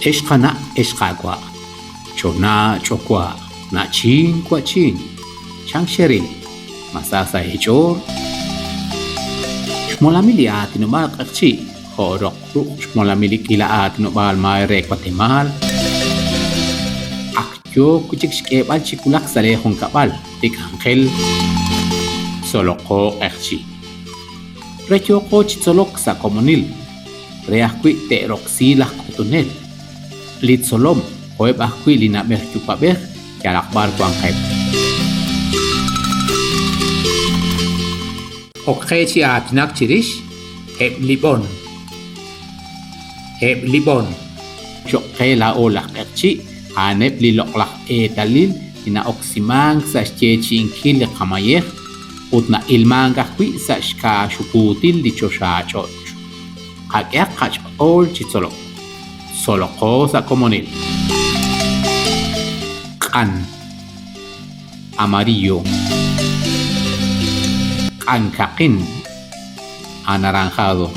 Ex qana' ex qaawa', chona' ch'owa', na'chin wa'chin, chank xeril, ma sa sa' eech'ool? Xmolamil li aatinob'aal Q'eqchi' jo' roq ruq' xmolamil li k'iila aatinob'aal maay re Watemaal, ak yook wi' chik xk'eeb'al chi wulak sa' lee junkab'al li k'anjel Tzoloqo Q'eqchi'. Re yooqo chi tzolok sa' komonil, re ajwi' te'roksi laj k'utunel, li tzolom jo'eb' ajwi' li na'b'ej yuwa'b'ej yalaq b'ar wanqeb'. Ok qe chi aatinak chirix eb' li b'on. Eb' li b'on. Cho'q qe laa'o laj q'eqchi' a'aneb' li loq'laj eetalil li na'oksimank sa' xyeechi'inkil li qamayej ut na'ilmank ajwi' sa' xkaaxukuutil li choxach'och'. Qak'ehaq qach'ool chi tzolok. Tzoloqo sa' komonil. Q'an. Amarillo. Q'ankaqin. Anaranjado.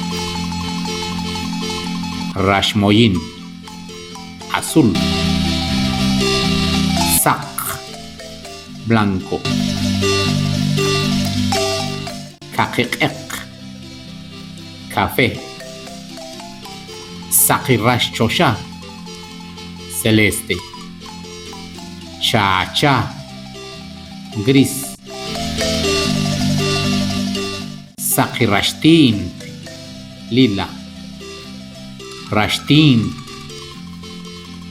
Raxmoyin. Azul. Saq. Blanco. Kaqi q'eq. Café. Saqi rax choxa. Celeste. Chaacha. Gris. Saqi raxtiint. Lila. Raxtiint.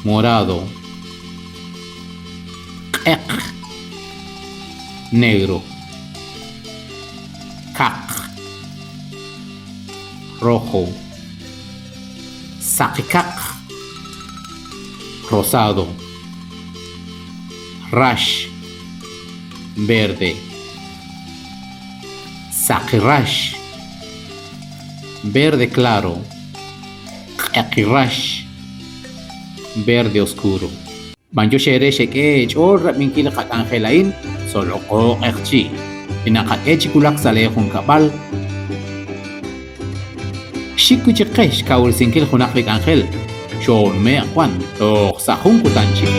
Morado. Q'eq. Negro. Kaq. Rojo. Saqi kaq. Rosado. Rax. Verde. Saqi rax. Verde claro. Q'eqi rax. Verde oscuro. B'anyox eere xek'e eech'ool rab'inkil li qak'anjel a'in, tzoloqo q'eqchi', li naqak'e chi wulak sa' lee junkab'al. Xik wi' chik qe xkawresinkil junaq li k'anjel, xoonume'q wan toj sa' jun kutan chik.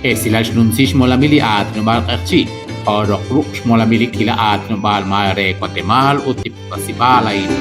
Esilal xnumsi xmolamil li aatinob'aal q'eqchi', jo' roq ruq' xmolamil li k'iila aatinob'aal maay re Watemaal ut li puqtasib'aal a'in.